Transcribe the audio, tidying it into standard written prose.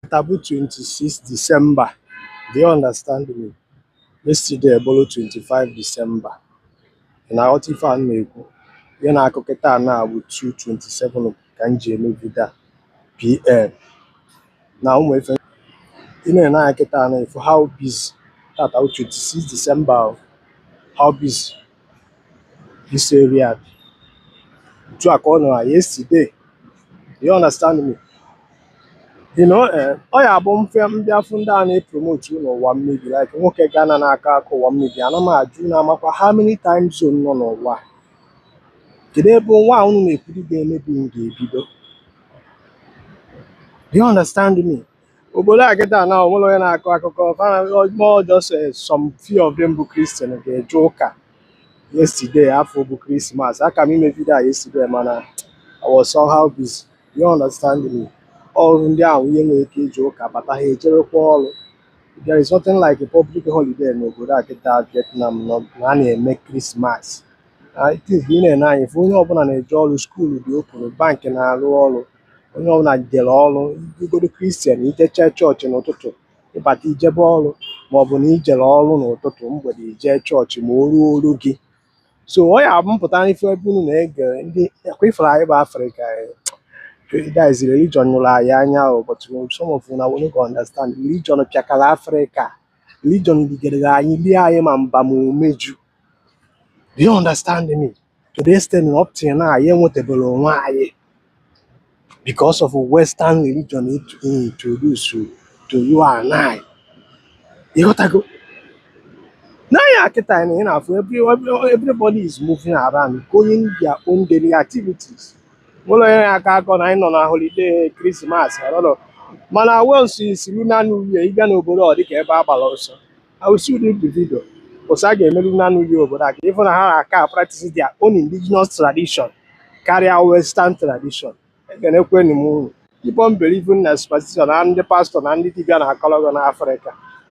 Tata bụ 26 December. Do you understand me? Yesterday bụrụ 25 December. Ị na-aghọta ife a m na-ekwu? Ihe na-akụ kịta na bụ 2:27 ka m ji eme video a PM na ụmụ ife ị na-ene anya kịta na ifu how busy tata bụ 26 December o, how busy this area dị. Otu a ka ọ nọrọ yesterday. Do you understand me? Ọ ya bụ mfe mbịafụ ndị a na-epromote n'ụwa mmebi, like nwoke Ghana na-akọ akọ ụwa mmebi. Ana m ajụ na amakwa how many time zone nọ n'ụwa a? Kedu ebe nwa a unu na-ekwuru ga-emebi m ga-ebido? Do you understand me? Obodo a kịta na onwere onye na-akọ akụkọ more, just some few of them bụ Christian ga-eje ụka. Yesterday afọ bụ Christmas. Aka m ime video a yesterday, mana I was somehow busy. You understand me? Ọrụ ndị ahụ ihe nwere ike ije ụka bata, ha ejerekwa ọrụ. There is nothing like a public holiday n'obodo a kịta, Vietnam nọ na a na-eme Christmas. I think ị na-ene anya ife onye ọbụla na-eje ọrụ, school dị open, bank na-arụ ọrụ, onye ọbụla jere ọrụ. Igodo Christian, ijechee chọọchị n'ụtụtụ, ịbata ijebe ọrụ, maọbụ na ijere ọrụ n'ụtụtụ, mgbede ijee chọọchị ma o ruo oru gị. So ọ ya abụ mpụta n'ife ebe unu na-ege ndị ekwe ifere anyị bụ Afrịka. That is, religion nyụrụ anyị anya o, but some of una no go understand. Religion pịakara Afrịka. Religion ligere anyị, lie anyị ma mba ma umeju. Do you understand me? To the extent up till now anyị enwetabere onwe anyị because of Western religion introduce to you and I. Ịghọtago? N'anya kịta ị na-afụ everybody is moving around, going their own daily activities. Nwere onye na-akọ akọ na anyị nọ na holiday Christmas, I don't know. Mana once is Lunar New Year, ịbịa n'obodo ọ dịka ebe a gbara ọsọ. I will still do the video. Ụsọ a ga-eme Lunar New Year obodo a ka ịfụ na ha na-aka practice their own indigenous tradition karịa Western tradition. Ekenekwenu m unu. Keep on believing na superstition na ndị pastor na ndị dibịa na-akọrọ gị n'Afrịka.